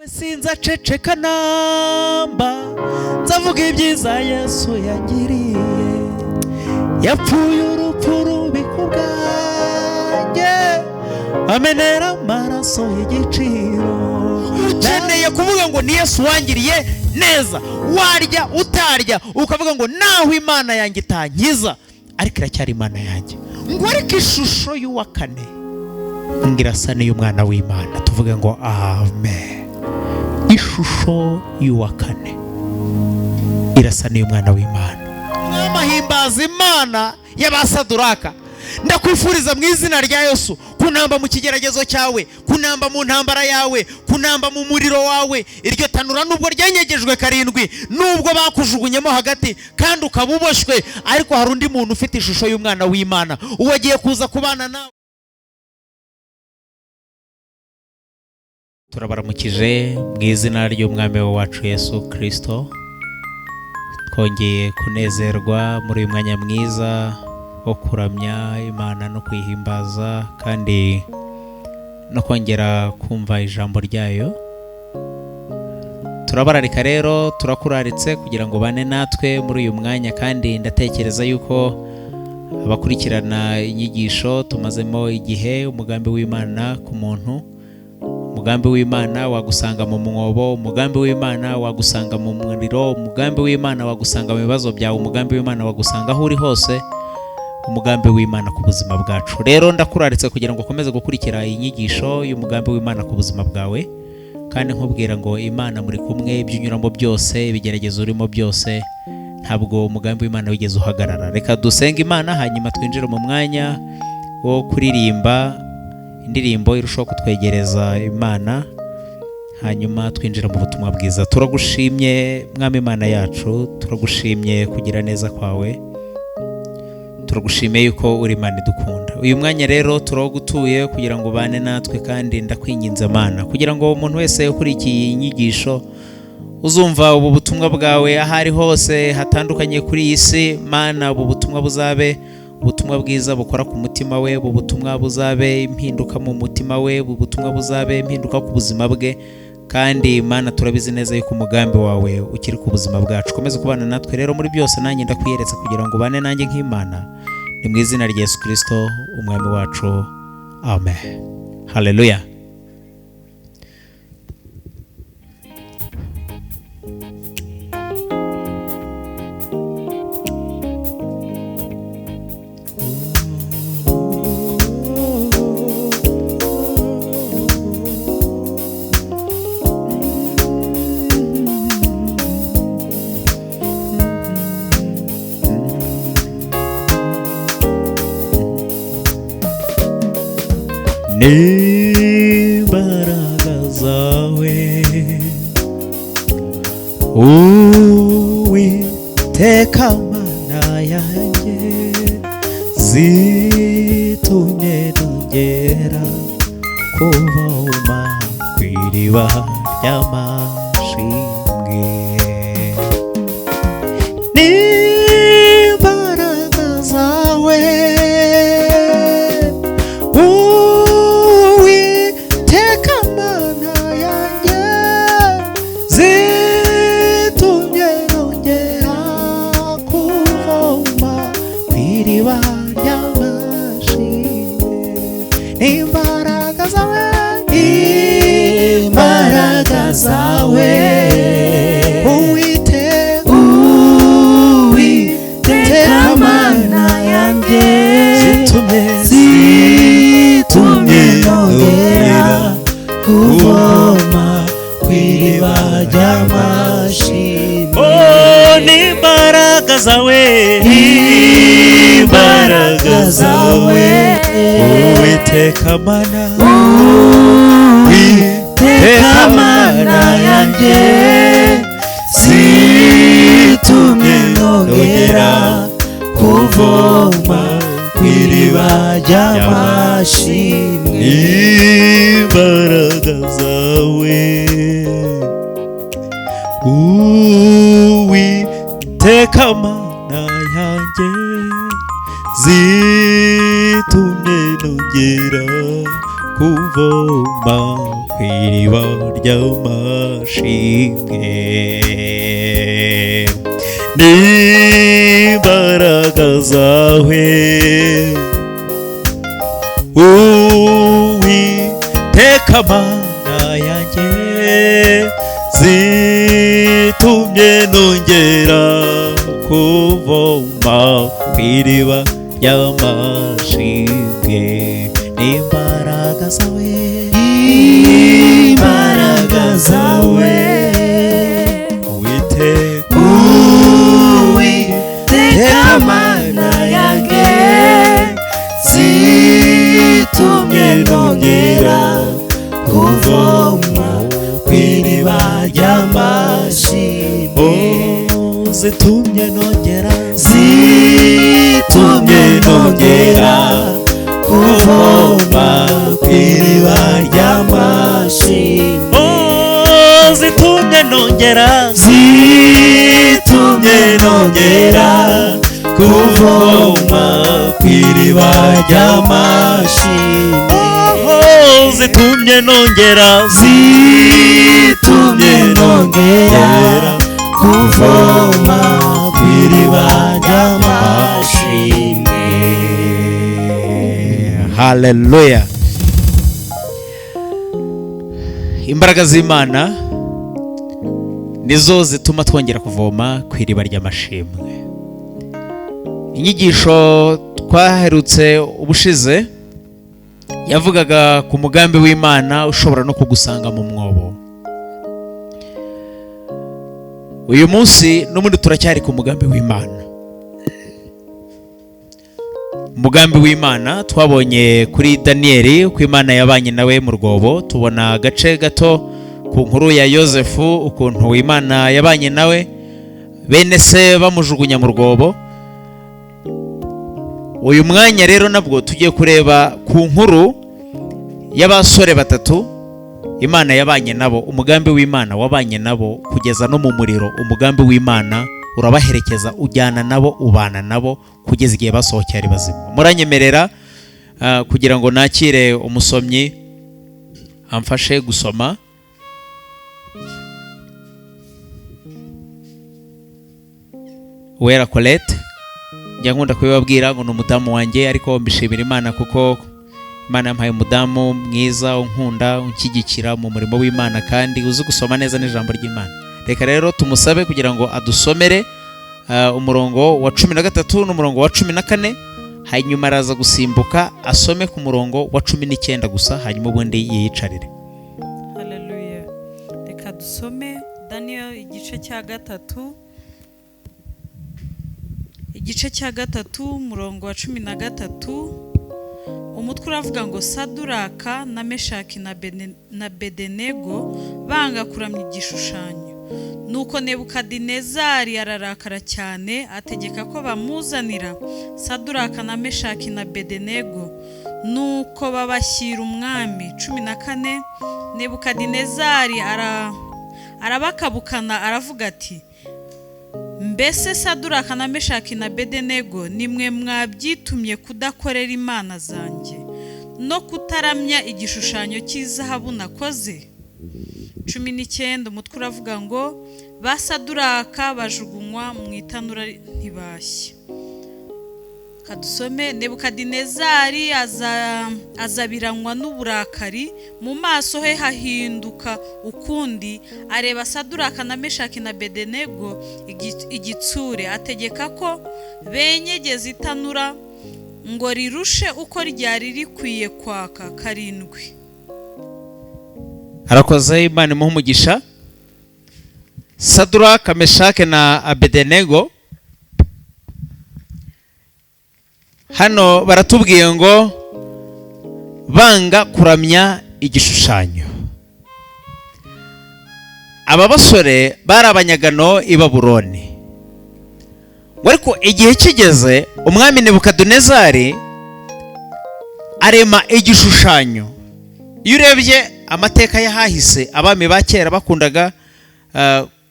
Sinzaceceka namba, nzavuga ibyiza Yesu yangiriye. Yapfuye urupfu rubi ku bwanjye, amenera amaraso y'igiciro. Ukeneye kuvuga ngo ni Yesu wangiriye neza, warya utarya ukavuga ngo naho Imana yanjye itankiza ariko iracyari Imana yanjye. Ngo ariko ishusho y'uwa kane ngirasa n'iy'umwana w'Imana. Tuvuge ngo amen. Ishusho y'uwa kane irasa n'iy'umwana w'Imana. Mwamahimbaza Imana y'abasaduraka. Ndakwifuriza mu izina rya Yesu kunamba mu kigeragezo cyawe, kunamba mu ntambara yawe, kunamba mu muriro wawe. Iryo tanura nubwo ryanyegejwe karindwi, nubwo bakujugunyemo hagati kandi ukaba uboshywe, ariko hari undi muntu ufite ishusho y'umwana w'Imana uwo agiye kuza kubana nawe. Turabaramukije mu izina ry'Umwami wacu Yesu Kristo. Twongeye kunezerwa muri uyu mwanya mwiza wo kuramya Imana no kuyihimbaza, kandi no kongera kumva ijambo ryayo. Turabararika rero, turakuraritse kugira ngo bane natwe muri uyu mwanya, kandi ndatekereza yuko abakurikirana inyigisho tumazemo igihe, umugambi w'Imana ku muntu, umugambi w'Imana wagusanga mu mwobo, umugambi w'Imana wagusanga mu muriro, umugambi w'Imana wagusanga mu bibazo byawe, umugambi w'Imana wagusanga aho uri hose, umugambi w'Imana ku buzima bwacu. Rero ndakuraritse kugira ngo ukomeze gukurikira iyi nyigisho y'umugambi w'Imana ku buzima bwawe, kandi nkubwira ngo Imana muri kumwe, ibyo unyuramo byose, ibigeragezo urimo byose, ntabwo umugambi w'Imana wigeze uhagarara. Reka dusenge Imana hanyuma twinjire mu mwanya wo kuririmba indirimbo irushaho kutwegereza Imana, hanyuma twinjira mu butumwa bwiza. Turagushimye Mwami Imana yacu, turagushimye kugira neza kwawe, turagushimiye yuko uri Imana idukunda. Uyu mwanya rero turagutuye kugira ngo ubane natwe, kandi ndakwinginze Mana kugira ngo umuntu wese ukurikiye iyi nyigisho uzumva ubu butumwa bwawe aho ari hose hatandukanye kuri iyi si, Mana ubu butumwa buzabe ubutumwa bwiza bukora ku mutima we, ubu butumwa buzabe impinduka mu mutima we, ubu butumwa buzabe impinduka ku buzima bwe. Kandi Mana turabizi neza yuko umugambi wawe ukiri ku buzima bwacu. Komeza kubana natwe rero muri byose, nanjye ndakwiyeretse kugira ngo ubane nanjye nk'Imana. Ni mu izina rya Yesu Kristo Umwami wacu, amen. Haleluya. N'imbaraga zawe Uwiteka Mana yanjye zitumye nongera kuvoma ku iriba ry'amashimwe. N'imbaraga zawe Uwiteka Mana yanjye zitumye nongera kuvoma ku iriba ry'amashimwe. Imbaraga zawe, imbaraga zawe Uwiteka, Uwiteka Mana yanjye zitumye zitumye nongera kuvoma ku iriba ry'amashimwe. Oh, n'imbaraga zawe, Imbaraga zawe Uwiteka Mana, Uwiteka Mana yanjye zitumye nongera kuvoma ku iriba ry'amashimwe. Imbaraga zawe Uwiteka Mana yanjye zitumye nongera kuvoma ku iriba ry'amashimwe. ry'amashimwe, n'imbaraga zawe. Uwiteka Mana yanjye, zitumye nongera kuvoma ku iriba ry'amashimwe, n'imbaraga zawe, Imbaraga zawe. Uwiteka, Uwiteka Mana yanjye, zitumye nongera kuvoma ku iriba ry'amashimwe. Oh, zitumye nongera, Zitumye nongera kuvoma ku iriba ry'amashimwe. Oh, zitumye nongera, Zitumye nongera kuvoma ku iriba ry'amashimwe. Oh, zitumye nongera, Zitumye nongera kuvoma ku iriba ry'amashimwe. Haleluya! Imbaraga z'Imana nizo zituma twongera kuvoma ku iriba ry'amashimwe. Inyigisho twaherutse ubushize yavugaga ku mugambi w'Imana ushobora no kugusanga mu mwobo. Uyu munsi n'ubundi turacyari ku mugambi w'Imana. Umugambi w'Imana twabonye kuri Daniyeli, uko Imana yabanye nawe mu rwobo. Tubona agace gato ku nkuru ya Yosefu, ukuntu Imana yabanye nawe bene se bamujugunya mu rwobo. Uyu mwanya rero nabwo tugiye kureba ku nkuru y'abasore batatu Imana yabanye nabo. Umugambi w'Imana wabanye nabo kugeza no mu muriro. Umugambi w'Imana urabaherekeza, ujyana nabo, ubana nabo kugeza igihe basohokeye ari bazima. Muranyemerera kugira ngo nakire umusomyi amfashe gusoma. Uwera Colette, njya nkunda kubibabwira ngo ni umudamu wanjye, ariko mbishimira Imana kuko Imana yampaye umudamu mwiza, unkunda, unshyigikira mu murimo w'Imana, kandi uzi gusoma neza n'ijambo ry'Imana. Reka rero tumusabe kugira ngo adusomere umurongo wa 13 n'umurongo wa 14, hanyuma araza gusimbuka asome ku murongo wa 19 gusa, hanyuma ubundi yiyicarire. Haleluya. Reka dusome Daniel igice cya 3, igice cya 3 umurongo wa 13. Umutwe uravuga ngo Saduraka na Meshaki na Bedenego banga kuramya igishushanyo. Nuko Nebukadinezari ararakara cyane, ategeka ko bamuzanira Saduraka na Meshaki na Bedenego. Nuko babashyira umwami. 14 Nebukadinezari arabakabukana aravuga ati: mbese Saduraka na Meshaki na Bedenego nimwe mwabyitumye kudakorera imana zanjye no kutaramya igishushanyo cy'izahabu nakoze? 19 umutwe uravuga ngo ba Saduraka bajugunywa mu itanura ntibashya. Kadusome. Nebukadinezari azabiranywa n'uburakari, mu maso he hahinduka ukundi, areba Saduraka na Meshaki na Bedenego igitsure, ategeka ko benyegeza itanura ngo rirushe uko ryari rikwiye kwaka 7. Harakoze, Imana imuhe umugisha. Saduraka, Meshaki na Abedenego hano baratubwiye ngo banga kuramya igishushanyo. Aba basore bari abanyagano i Babuloni. Ariko igihe kigeze umwami Nebukadinezari arema igishushanyo. Iyo urebye amateka y'ahahise, abami ba kera bakundaga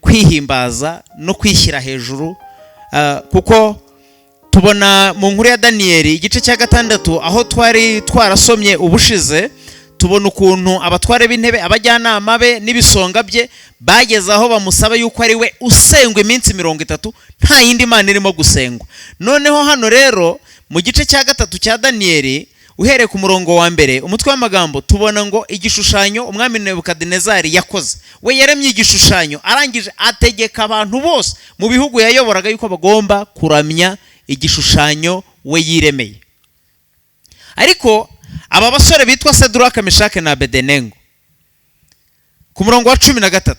kwihimbaza no kwishyira hejuru, kuko tubona mu nkuru ya Daniyeli igice cya 6 aho twari twarasomye ubushize, Tubona ukuntu abatware b'intebe, abajyanama be n'ibisonga bye bageze aho bamusaba yuko ari we usengwa iminsi 30, nta yindi mana irimo gusengwa. Noneho hano rero mu gice cya 3 cya Daniyeli, uhereye ku murongo wa 1, umutwe w'amagambo, tubona ngo igishushanyo umwami Nebukadinezari yakoze. We yaremye igishushanyo, arangije ategeka abantu bose mu bihugu yayoboraga yuko bagomba kuramya igishushanyo we yiremeye. Ariko aba basore bitwa Saduraka, Meshake na Abedenego, ku murongo wa 13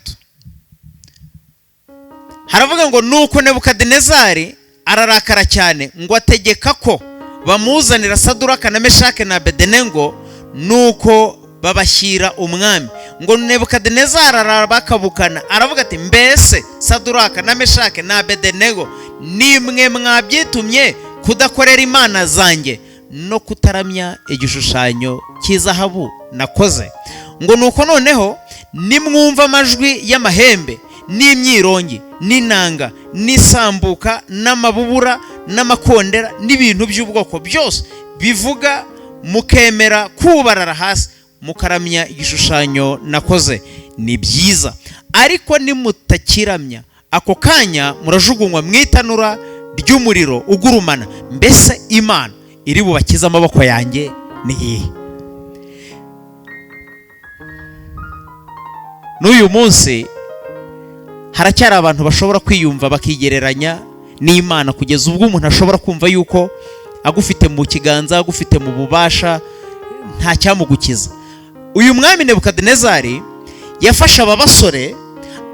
haravuga ngo nuko Nebukadinezari ararakara cyane, ngo ategeka ko bamuzanira Saduraka na Meshake na Abedenego, nuko babashyira umwami. Ngo Nebukadinezari arabakabukana, aravuga ati mbese Saduraka na Meshake na Abedenego nimwe mwabyitumye kudakorera imana zanjye no kutaramya igishushanyo cy'izahabu nakoze? Ngo nuko noneho nimwumva amajwi y'amahembe n'imyirongi n'inanga n'isambuka n'amabubura n'amakondera n'ibintu by'ubwoko byose bivuga, mukemera kubarara hasi mukaramya igishushanyo nakoze, ni byiza. Ariko nimutakiramya, ako kanya murajugunywa mu itanura ry'umuriro ugurumana. Mbese Imana iri bubakize amaboko yanjye ni iyihe? N'uyu munsi haracyari abantu bashobora kwiyumva bakigereranya n'Imana, kugeza ubwo umuntu ashobora kumva yuko agufite mu kiganza, agufite mu bubasha, nta cyamugukiza. Uyu mwami Nebukadinezari yafashe aba basore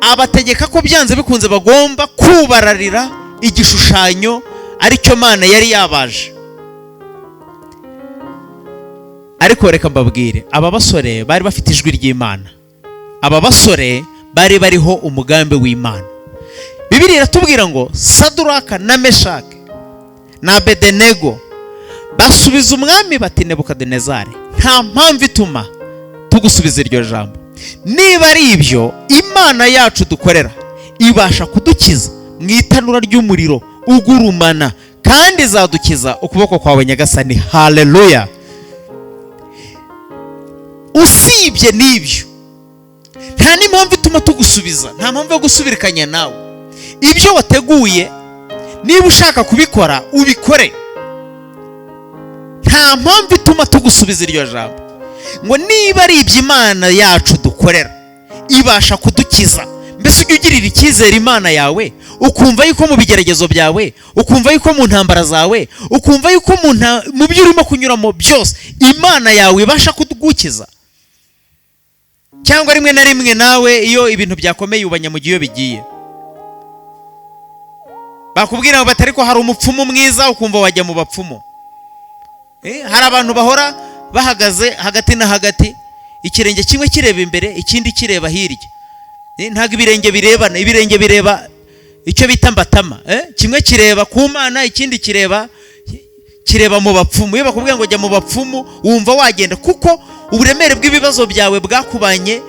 abategeka ko byanze bikunze bagomba kubararira igishushanyo aricyo Mana yari yabaje. Ariko reka mbabwire, aba basore bari bafite ijwi ry'Imana, aba basore bari bariho umugambi w'Imana. Bibiliya iratubwira ngo Saduraka na Meshake na Abedenego basubiza umwami bati Nebukadinezari, nta mpamvu ituma tugusubiza iryo jambo. Niba ari ibyo, Imana yacu dukorera ibasha kudukiza mu itanura ry'umuriro ugurumana, kandi izadukiza ukuboko kwawe Nyagasani. Haleluya. Usibye n'ibyo, nta n'impamvu ituma tugusubiza, nta mpamvu yo gusubirikanya nawe. Ibyo wateguye, niba ushaka kubikora ubikore, nta mpamvu ituma tugusubiza iryo jambo. Ngo niba ari ibyo Imana yacu dukorera ibasha kudukiza. Mbese ujya ugirira icyizere Imana yawe, ukumva yuko mu bigeragezo byawe, ukumva yuko mu ntambara zawe, ukumva yuko mu byo urimo kunyuramo byose Imana yawe ibasha kugukiza? Cyangwa rimwe na rimwe nawe iyo ibintu byakomeye ubanya mu gihe iyo bigiye, bakubwira bati ariko hari umupfumu mwiza, ukumva wajya mu bapfumu. Hari abantu bahora bahagaze hagati na hagati, ikirenge kimwe kireba imbere ikindi kireba hirya. Ntabwo ibirenge birebana, ibirenge bireba icyo bita mbatama. Kimwe kireba ku Mana, ikindi kireba mu bapfumu. Iyo bakubwiye ngo jya mu bapfumu, wumva wagenda, kuko uburemere bw'ibibazo byawe bwakubanye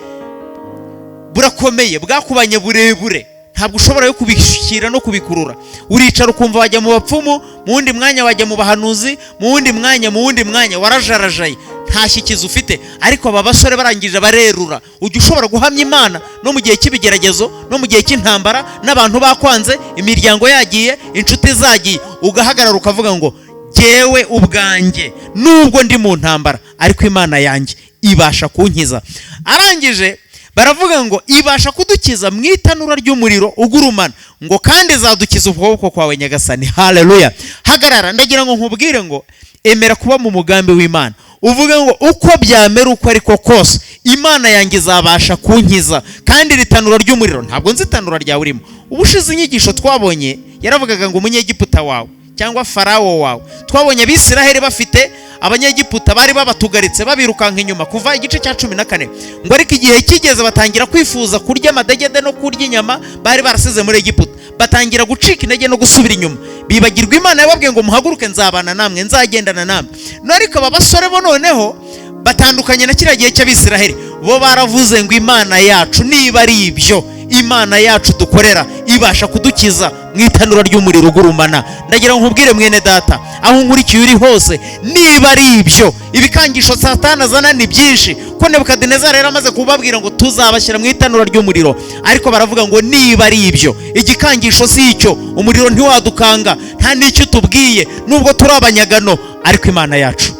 burakomeye, bwakubanye burebure, ntabwo ushobora yo kubishyira no kubikurura. Uricara ukumva wajya mu bapfumu, mu wundi mwanya wajya mu bahanuzi, mu wundi mwanya warajarajaye, nta shyikizo ufite. Ariko aba basore barangije barerura. Ujya ushobora guhamya Imana no mu gihe cy'ibigeragezo, no mu gihe cy'intambara, n'abantu bakwanze, imiryango yagiye, inshuti zagiye, ugahagarara ukavuga ngo jyewe ubwanjye nubwo ndi mu ntambara, ariko Imana yanjye ibasha kunkiza. Arangije baravuga ngo ibasha kudukiza mu itanura ry'umuriro ugurumana, ngo kandi izadukiza ukuboko kwawe Nyagasani. Haleluya. Hagarara, ndagira ngo nkubwire ngo emera kuba mu mugambi w'Imana, uvuge ngo uko byamera uko ariko kose Imana yanjye izabasha kunkiza. Kandi iri tanura ry'umuriro, ntabwo nzi itanura ryawe urimo. Ubushize inyigisho twabonye yaravugaga ngo umunyegiputa wawe cyangwa Farawo wawe. Twabonye Abisiraheli bafite abanyegiputa bari babatugaritse babirukanka inyuma kuva igice cya 14, ngo ariko igihe kigeze batangira kwifuza kurya amadegede no kurya inyama bari barasize muri Egiputa, batangira gucika intege no gusubira inyuma, bibagirwa Imana yababwiye ngo muhaguruke nzabana namwe, nzagendana namwe. Ariko aba basore bo noneho batandukanye na kiriya gihe cy'Abisiraheli, bo baravuze ngo Imana yacu niba ari ibyo, Imana yacu dukorera Ibasha kudukiza mu itanura ry'umuriro ugurumana. Ndagira ngo nkubwire mwene data, aho nkurikiye uri hose, niba ari ibyo ibikangisho Satani azana ni byinshi, ko Nebukadinezari yari amaze kubabwira ngo tuzabashyira mu itanura ry'umuriro, ariko baravuga ngo niba ari ibyo igikangisho si icyo, umuriro ntiwadukanga, nta n'icyo utubwiye nubwo turi abanyagano, ariko Imana yacu,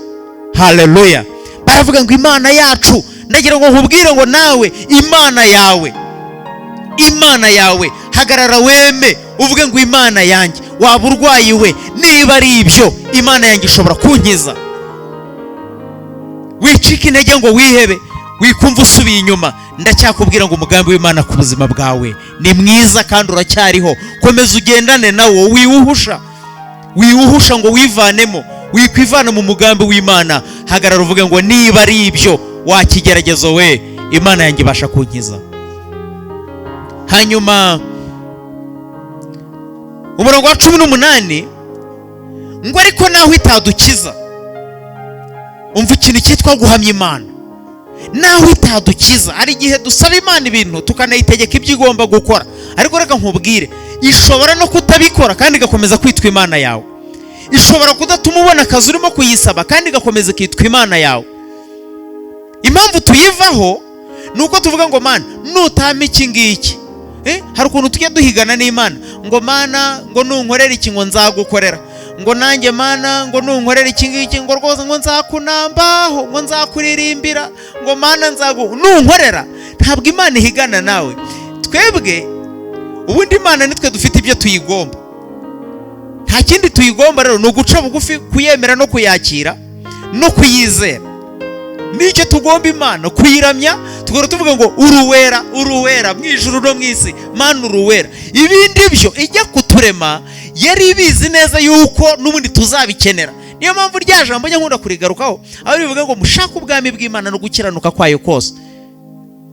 haleluya. Baravuga ngo Imana yacu. Ndagira ngo nkubwire ngo nawe Imana yawe, Imana yawe, hagarara weme uvuge ngo Imana yanjye, waba urwaye we, niba ari ibyo Imana yanjye ishobora kunkiza. Wicike intege ngo wihebe, wikumva usubiye inyuma. Ndacyakubwira ngo umugambi w'Imana ku buzima bwawe ni mwiza kandi uracyariho. Komeza ugendane nawo, wiwuhusha, wiwuhusha ngo wivanemo, wikwivana mu mugambi w'Imana. Hagarara uvuge ngo niba ari ibyo wakigeragezo we, Imana yanjye ibasha kunkiza. Hanyuma umurongo wa 18 ngo ariko naho itadukiza, umva ikintu cyitwa guhamya Imana. Naho itadukiza, hari igihe dusaba Imana ibintu tukanayitegeka ibyo igomba gukora, ariko reka nkubwire, ishobora no kutabikora kandi igakomeza kwitwa Imana yawe. Ishobora kudatuma ubona akazi urimo kuyisaba kandi igakomeza ikitwa Imana yawe. Impamvu tuyivaho ni uko tuvuga ngo Mana nutama iki ngiki. Hari ukuntu tujya duhigana n'Imana ngo Mana ngo nunkorera iki ngo nzagukorera, ngo nanjye Mana ngo nunkorera iki ngiki ngo rwose ngo nzakunambaho, ngo nzakuririmbira, ngo Mana nzagu nunkorera. Ntabwo Imana ihigana nawe. Twebwe ubundi Imana nitwe dufite ibyo tuyigomba, nta kindi tuyigomba. Rero ni uguca bugufi, kuyemera no kuyakira no kuyizera. Nicyo tugomba Imana, kuyiramya tugora tuvuga ngo uruwera, uruwera mu ijuru no mu isi, Mana uruwera. Ibindi byo ijya kuturema yari ibizi neza yuko n'ubundi tuzabikenera. Niyo mpamvu rya jambo njya nkunda kurigarukaho, aho rivuga ngo mushake ubwami bw'Imana no gukiranuka kwayo kose.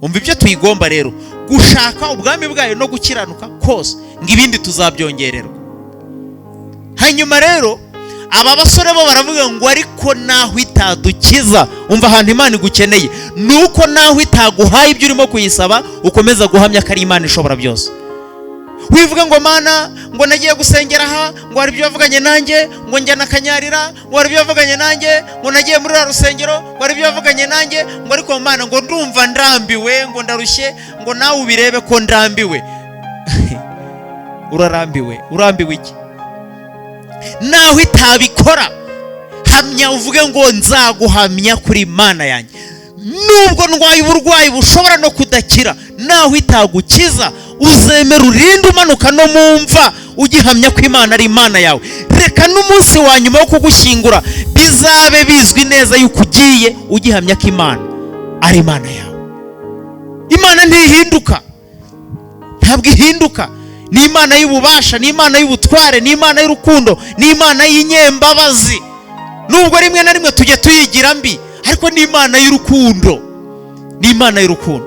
Umva ibyo tuyigomba rero, gushaka ubwami bwayo no gukiranuka kose, ngo ibindi tuzabyongererwa. Hanyuma rero aba basore bo baravuga ngo ariko naho itadukiza, umva ahantu Imana igukeneye nuko naho itaguhaye ibyo urimo kuyisaba, ukomeza guhamya ko ari Imana ishobora byose. Wivuga ngo Mana ngo nagiye gusengera aha, ngo hari ibyo wavuganye nanjye, ngo njya na Kanyarira, ngo hari ibyo wavuganye nanjye, ngo nagiye muri ruriya rusengero, ngo hari ibyo wavuganye nanjye, ngo ariko Mana ngo ndumva ndambiwe, ngo ndarushye, ngo nawe ubirebe ko ndambiwe. Urarambiwe? Urambiwe iki? Naho itabikora, hamya uvuge ngo nzaguhamya kuri Imana yanjye, nubwo ndwaye uburwayi bushobora no kudakira. Naho itagukiza, uzemera urinde umanuka no mu mva ugihamya ko Imana ari Imana yawe. Reka n'umunsi wa nyuma wo kugushyingura bizabe bizwi neza yuko ugiye ugihamya ko Imana ari Imana yawe. Imana ntihinduka, ntabwo ihinduka. Ni Imana y'ububasha, ni Imana y'ubutware, ni Imana y'urukundo, ni Imana y'inyembabazi. Nubwo rimwe na rimwe tujya tuyigira mbi, ariko ni Imana y'urukundo, ni Imana y'urukundo.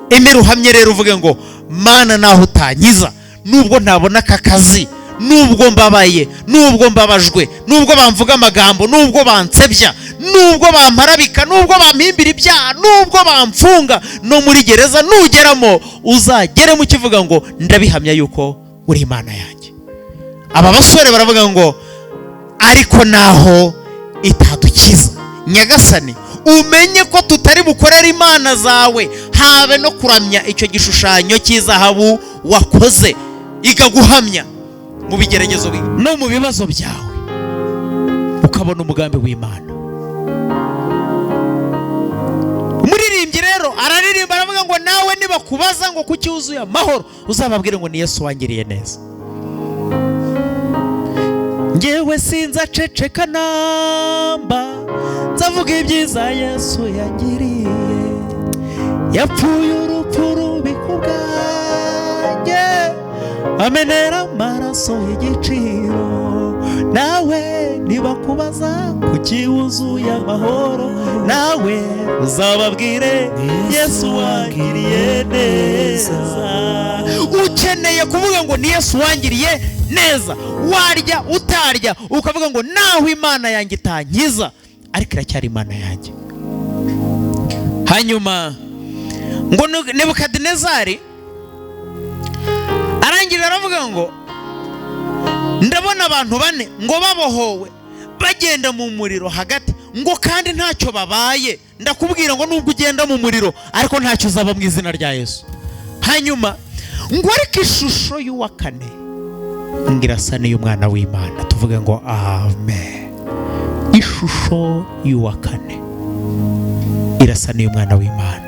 Emera uhamye rero uvuge ngo Mana naho utankiza, nubwo ntabona aka kazi, nubwo mbabaye, nubwo mbabajwe, nubwo bamvuga amagambo, nubwo bansebya, nubwo bamparabika, nubwo bampimbira ibyaha, nubwo bamfunga no muri gereza, nugeramo uzageremo ukivuga ngo ndabihamya yuko uri Imana yanjye. Aba basore baravuga ngo ariko naho itadukiza, Nyagasani umenye ko tutari bukorera imana zawe, habe no kuramya icyo gishushanyo cy'izahabu wakoze. Igaguhamya mu bigeragezo no mu bibazo byawe, ukabona umugambi w'Imana. Umuririmbyi rero araririmba aravuga ngo nawe nibakubaza ngo kuki wuzuye amahoro, uzababwire ngo ni Yesu wangiriye neza. Ngewe sinzaceceka namba, nzavuga ibyiza Yesu yangiriye. Yapfuye urupfu rubi ku bwanjye, amenera amaraso y'igiciro. Nawe nibakubaza kuki wuzuye amahoro, nawe uzababwire Yesu wangiriye neza. Ukeneye kuvuga ngo ni Yesu wangiriye neza. Warya utarya ukavuga ngo naho Imana yanjye itankiza, ariko iracyari Imana yanjye. Hanyuma ngo Nebukadinezari Arangije aravuga ngo ndabona abantu bane ngo babohowe bagenda mu muriro hagati, ngo kandi ntacyo babaye. Ndakubwira ngo nubwo ugenda mu muriro ariko ntacyo uzaba mu izina rya Yesu. Hanyuma ngo ariko ishusho y'uwa kane ngo irasa n'iy'umwana w'Imana. Tuvuge ngo amen. Ishusho y'uwa kane irasa n'iy'umwana w'Imana.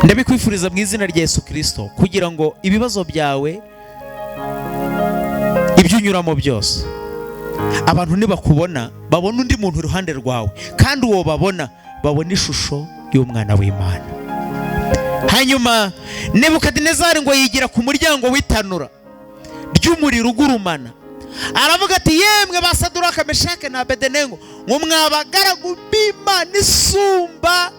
Ndabikwifuriza mu izina rya Yesu Kristo, kugira ngo ibibazo byawe, ibyo unyuramo byose, abantu nibakubona babona undi muntu iruhande rwawe, kandi uwo babona babona ishusho y'umwana w'Imana. Hanyuma Nebukadinezari ngo yigira ku muryango w'itanura ry'umuriro ugurumana, aravuga ati yemwe ba Saduraka, Meshake na Abedenego, ngo mwabagaragu b'Imana isumba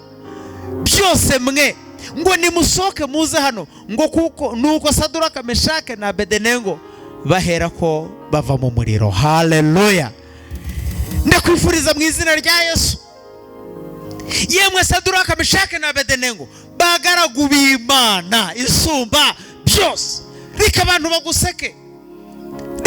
byose mwe, ngo nimusohoke muze hano, ngo kuko nuko Saduraka, Meshake na Abedenego bahera ko bava mu muriro. Haleluya! Ndakwifuriza mu izina rya Yesu, yemwe Saduraka, Meshake na Abedenego, bagaragu b'Imana isumba byose, reka abantu baguseke,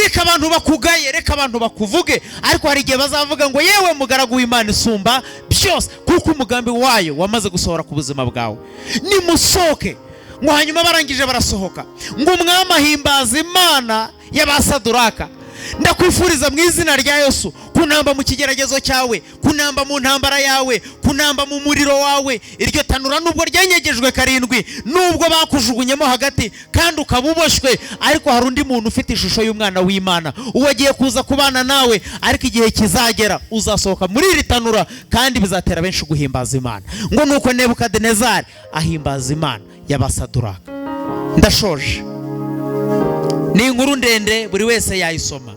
reka abantu bakugaye, reka abantu bakuvuge, ariko hari igihe bazavuga ngo yewe mugaragu w'Imana isumba byose, kuko umugambi wayo wamaze gusohora ku buzima bwawe. Nimusohoke. Ngo hanyuma barangije barasohoka, ngo umwami ahimbaza Imana y'abasaduraka. Ndakwifuriza mu izina rya Yesu kunamba mu kigeragezo cyawe, kunamba mu ntambara yawe, kunamba mu muriro wawe. Iryo tanura nubwo ryanyegejwe karindwi, nubwo bakujugunyemo hagati kandi ukaba uboshywe, ariko hari undi muntu ufite ishusho y'umwana w'Imana uwo agiye kuza kubana nawe, ariko igihe kizagera uzasohoka muri iri tanura, kandi bizatera benshi guhimbaza Imana. Ngo nuko Nebukadinezari ahimbaza Imana y'abasaduraka. Ndashoje, ni inkuru ndende buri wese yayisoma.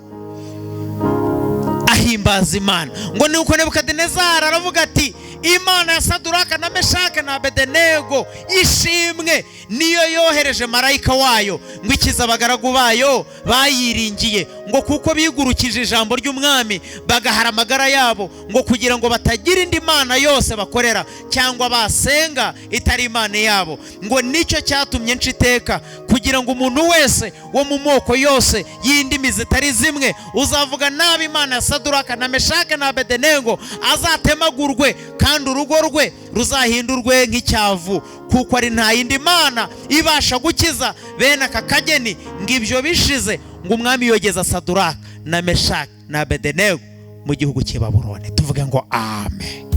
Ahimbaza Imana. Ngo nuko Nebukadinezari aravuga ati Imana ya Saduraka na Meshake na Abedenego ishimwe, niyo yohereje marayika wayo ngo ikize abagaragu bayo bayiringiye, ngo kuko bigurukije ijambo ry'umwami bagahara amagara yabo, ngo kugira ngo batagira indi mana yose bakorera cyangwa basenga itari Imana yabo. Ngo nicyo cyatumye nca iteka, kugira ngo umuntu wese wo mu moko yose y'indimi zitari zimwe uzavuga nabi Imana ya Saduraka na Meshake na Abedenego azatemagurwe, kandi urugo rwe ruzahindurwe nk'icyavu, kuko ari nta yindi mana ibasha gukiza bene aka kageni. Ngo ibyo bishize, ngo umwami yogeza Saduraka na Meshake na Abedenego mu gihugu cy'i Babuloni. Tuvuge ngo amen.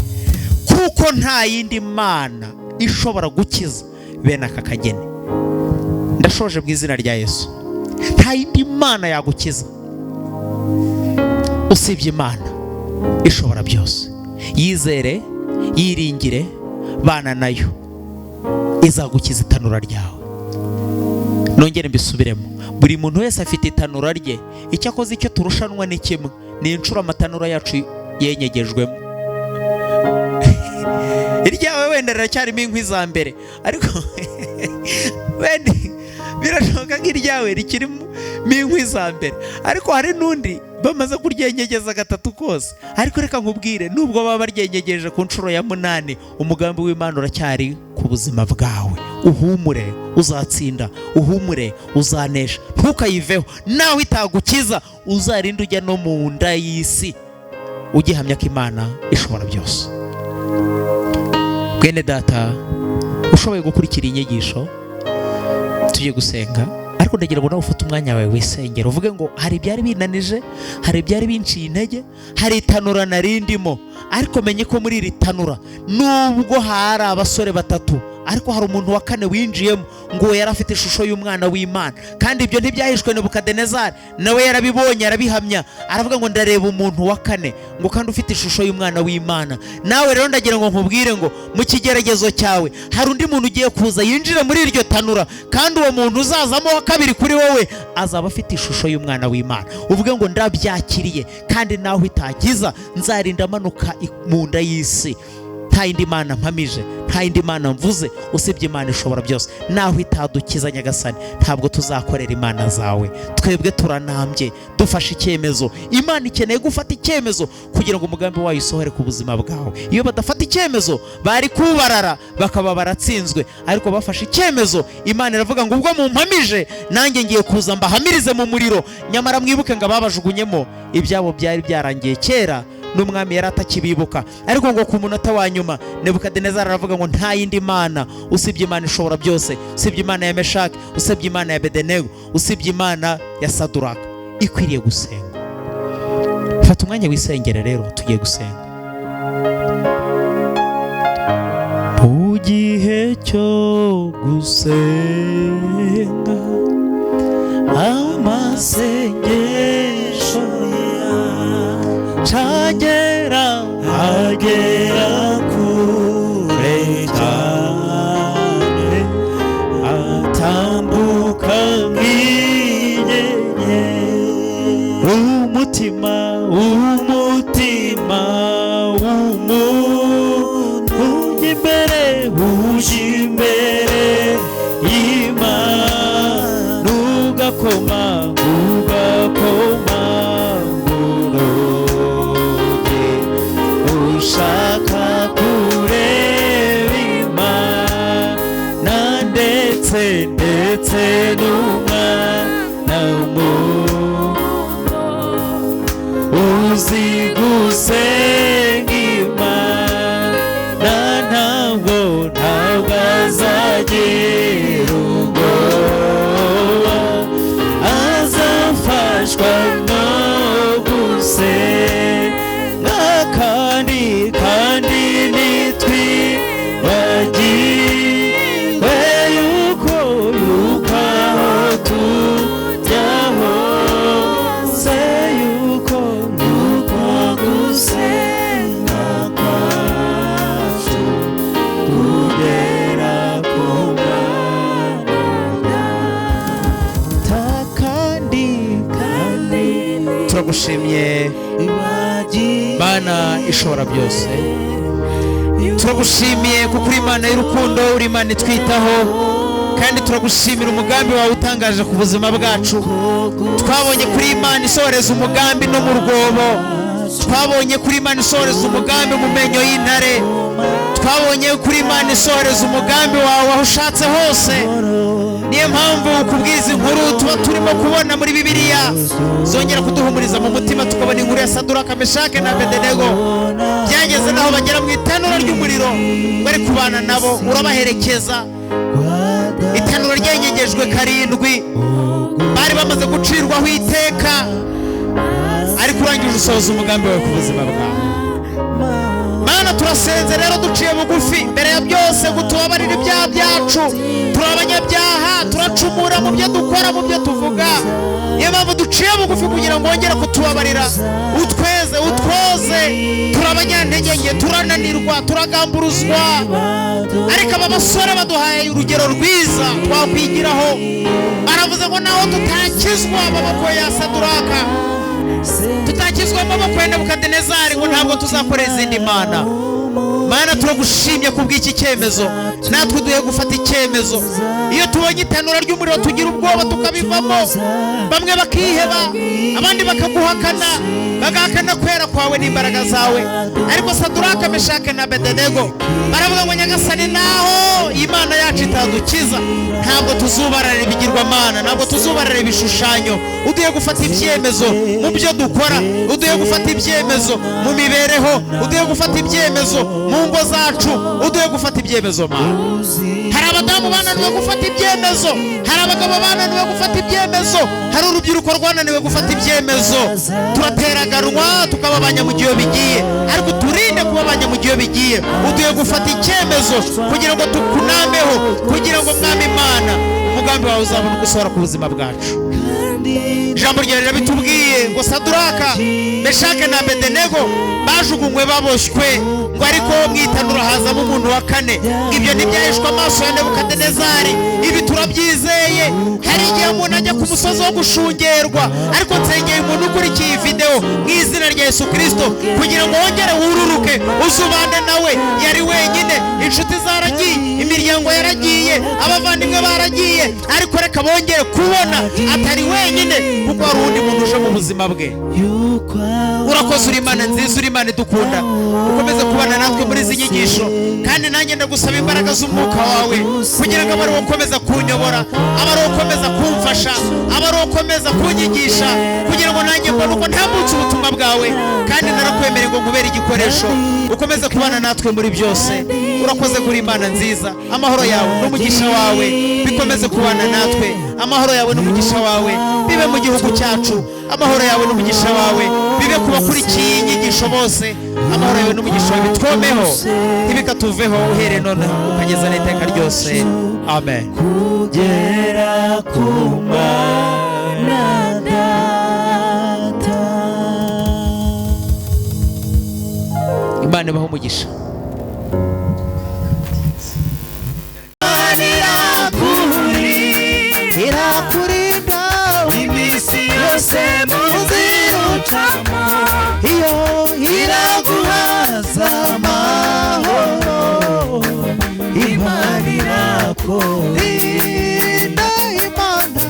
Kuko nta yindi mana ishobora gukiza bene aka kageni. Ndashoje mu izina rya Yesu, nta yindi mana yagukiza usibye Imana ishobora byose. Yizere, yiringire, bana nayo, izagukiza itanura ryawe. Nongere mbisubiremo, buri muntu wese afite itanura rye. Icyakoze icyo turushanwa ni kimwe, ni inshuro amatanura yacu yenyegejwemo. Iryawe wenda riracyarimo inkwi za mbere, ariko wenda birashoboka ko iryawe rikirimo inkwi za mbere, ariko hari n'undi bamaze kuryenyegeza gatatu kose. Ariko reka nkubwire, nubwo baba baryenyegeje ku nshuro ya 8, umugambi w'Imana uracyari ku buzima bwawe. Uhumure, uzatsinda. Uhumure, uzanesha. Ntukayiveho. Nawe itagukiza, uzarinde ujya no mu nda y'isi ugihamya ko Imana ishobora byose. Bwene data ushoboye gukurikira inyigisho, tugiye gusenga, ariko ndagira ngo nawe ufate umwanya wawe wisengera, uvuge ngo hari ibyari binanije, hari ibyari binciye intege, hari itanura narindimo, ariko menye ko muri iri tanura nubwo hari abasore batatu, ariko hari umuntu wa kane winjiyemo, ngo yari afite ishusho y'umwana w'Imana. Kandi ibyo ntibyahishwe Nebukadinezari, nawe yarabibonye arabihamya, aravuga ngo ndareba umuntu wa kane, ngo kandi ufite ishusho y'umwana w'Imana. Nawe rero ndagira ngo nkubwire ngo mu kigeragezo cyawe hari undi muntu ugiye kuza yinjire muri iryo tanura, kandi uwo muntu uzazamo wa kabiri kuri wowe azaba afite ishusho y'umwana w'Imana. Uvuge ngo ndabyakiriye, kandi naho itakiza nzarinda amanuka mu nda y'isi. Nta yindi mana mpamije, nta yindi mana mvuze usibye Imana ishobora byose. Naho itadukiza Nyagasani, ntabwo tuzakorera imana zawe. Twebwe turanambye, dufashe icyemezo. Imana ikeneye gufata icyemezo kugira ngo umugambi wayo usohore ku buzima bwawe. Iyo badafata icyemezo bari kubarara bakaba baratsinzwe, ariko bafashe icyemezo. Imana iravuga ngo ubwo mumpamije nanjye ngiye kuza mbahamirize mu muriro. Nyamara mwibuke ngo ababajugunyemo ibyabo byari byarangiye kera, n'umwami yari atakibibuka. Ariko ngo ku munota wa nyuma Nebukadinezari aravuga ngo nta yindi mana usibye Imana ishobora byose, usibye Imana ya Meshaki, usibye Imana ya Abedenego, usibye Imana ya Saduraka ikwiriye gusenga. Fata umwanya wisengere rero, tugiye gusenga. Mu gihe cyo gusenga amasengesho yacagera agera kure cyane, atambuka nk'inyenyeri. Umutima umutima w'umuntu ujya imbere, ujya imbere y'Imana, ugakoma ugakoma urugi, ushaka kureba Imana ndetse ndetse n'umwana w'umuntu uzi gusenga Imana, ntabwo ntabwo azagira ubwoba, azafashwa no gusenga. Kandi kandi ntitwibagiwe yuko yuko aho tujya hose, yuko yuko gusenga kwacu kugera ku Mana. Kandi kandi turagushimye Mana ishobora byose, turagushimiye kuko uri Imana y'urukundo, uri Imana itwitaho, kandi turagushimira umugambi wawe utangaje ku buzima bwacu. Twabonye kuri Imana isohoreza umugambi no mu rwobo, twabonye kuri Imana isohoreza umugambi mu menyo y'intare, twabonye kuri Imana isohoreza umugambi wawe aho ushatse hose. Niyo mpamvu kubwiza inkuru tuba turimo kubona muri Bibiliya zongera kuduhumuriza mu mutima, tukabona inkuru ya Saduraka, Meshake na Abedenego. Byageze naho bagera mu itanura ry'umuriro, bari kubana nabo, urabaherekeza. Itanura ryenyegejwe 7, bari bamaze gucirwaho iteka, ariko urangije usohoza umugambi wawe ku buzima bwawe. Mana turasenze rero duciye bugufi mbere ya byose ngo tubabarire ibyaha byacu. Turi abanyabyaha, turacumura mu byo dukora, mu byo tuvuga. Niyo mpamvu duciye bugufi kugira ngo wongere kutubabarira, utweze, utwoze. Turi abanyantege nke, turananirwa, turagamburuzwa, ariko aba basore baduhaye urugero rwiza twakwigiraho. Baravuze ngo naho tutakizwa amaboko ya Saduraka, tutakizwa amaboko ya Nebukadinezari, ngo ntabwo tuzakorera izindi mana. Mana turagushimye kubw'iki cyemezo, natwe duhe gufata icyemezo. Iyo tubonye itanura ry'umuriro tugira ubwoba tukabivamo, bamwe bakiheba, abandi bakaguhakana, bagahakana kwera kwawe n'imbaraga zawe. Ariko Saduraka, Meshake na Abedenego baravuga ngo Nyagasani, naho Imana yacu itadukiza, ntabwo tuzubarara ibigirwamana, ntabwo tuzubarara ibishushanyo. Uduhe gufata ibyemezo mu byo dukora, uduhe gufata ibyemezo mu mibereho, uduhe gufata ibyemezo mu ngo zacu, uduhe gufata ibyemezo Mana. Hari abadamu bananiwe gufata ibyemezo, hari abagabo bananiwe gufata ibyemezo, hari urubyiruko rwananiwe gufata ibyemezo. Turateraganwa tukaba abanyamugiyo bigiye, ariko turinde kuba abanyamugiyo bigiye. Uduhe gufata icyemezo kugira ngo tukunameho, kugira ngo Mwami Imana umugambi wawe uzabone uko usohora ku buzima bwacu. Ijambo ryawe rirabitubwiye ngo Saduraka, Meshake na Abedenego bajugunywe baboshywe, ngo ariko mu itanura hazamo umuntu wa kane. Ibyo ntibyahishwe amaso ya Nebukadinezari. Ibi turabyizeye. bikomeye. Hari igihe umuntu ajya ku musozi wo gushungerwa, ariko nsengeye umuntu ukurikiye iyi videwo mu izina rya Yesu Kristo kugira ngo wongere wururuke uzubane nawe. Yari wenyine, inshuti zaragiye, imiryango yaragiye, abavandimwe baragiye, ariko reka bongere kubona atari wenyine, kuko hari uwundi muntu uje mu buzima bwe. Urakoze, uri Imana nziza, uri Imana idukunda. Ukomeze kubana natwe muri izi nyigisho, kandi nanjye ndagusaba imbaraga z'umwuka wawe kugira ngo abe ari ukomeza kunyobora, abe ari ukomeza kumfasha, abe ari ukomeza kunyigisha, kugira ngo nanjye mbone uko ntambutse ubutumwa bwawe. Kandi narakwemereye ngo nkubere igikoresho. Ukomeze kubana natwe muri byose. Urakoze kuri Imana nziza. Amahoro yawe n'umugisha wawe bikomeze kubana natwe. Amahoro yawe n'umugisha wawe bibe mu gihugu cyacu. Amahoro yawe n'umugisha wawe bibe ku bakurikiye iyi nyigisho bose. Amahoro yawe n'umugisha wawe bitwomeho, ntibikatuveho, uhereye noneho ukageza n'iteka ryose. Amen. Kugera ku Mana Data. Imana ibahe umugisha. Irakurinda iminsi yose mu nzira ucamo, iyo iraguhaza amahoro. Imana irakurinda, Imana,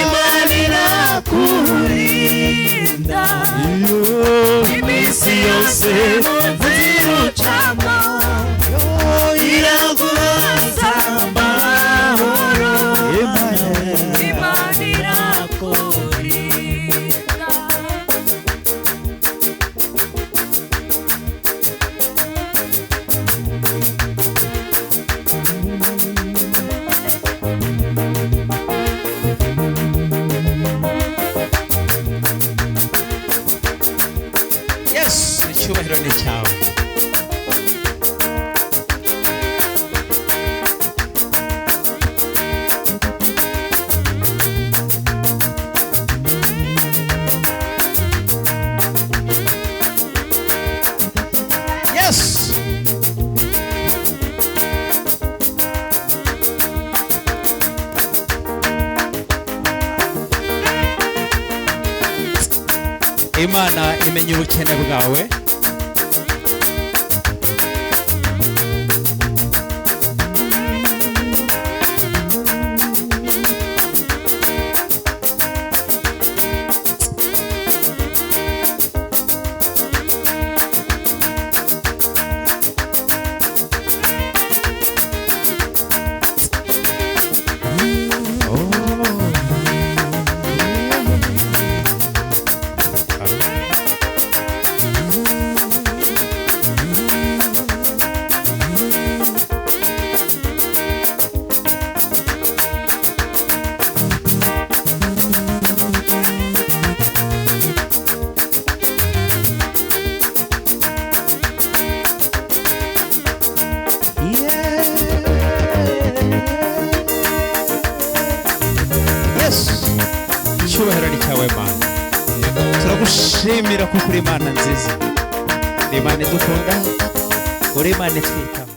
Imana irakurinda iminsi yose mu nzira ucamo, iraguhaza amahoro. Imana irakurinda. Yesu, icyubahiro ni cyawe. Yesu, Imana imenya ubukene bwawe. Yesu, icyubahiro ni cyawe Mana. Turagushimira kuko uri Imana nziza, uri Imana idukunda, uri Imana itwitaho.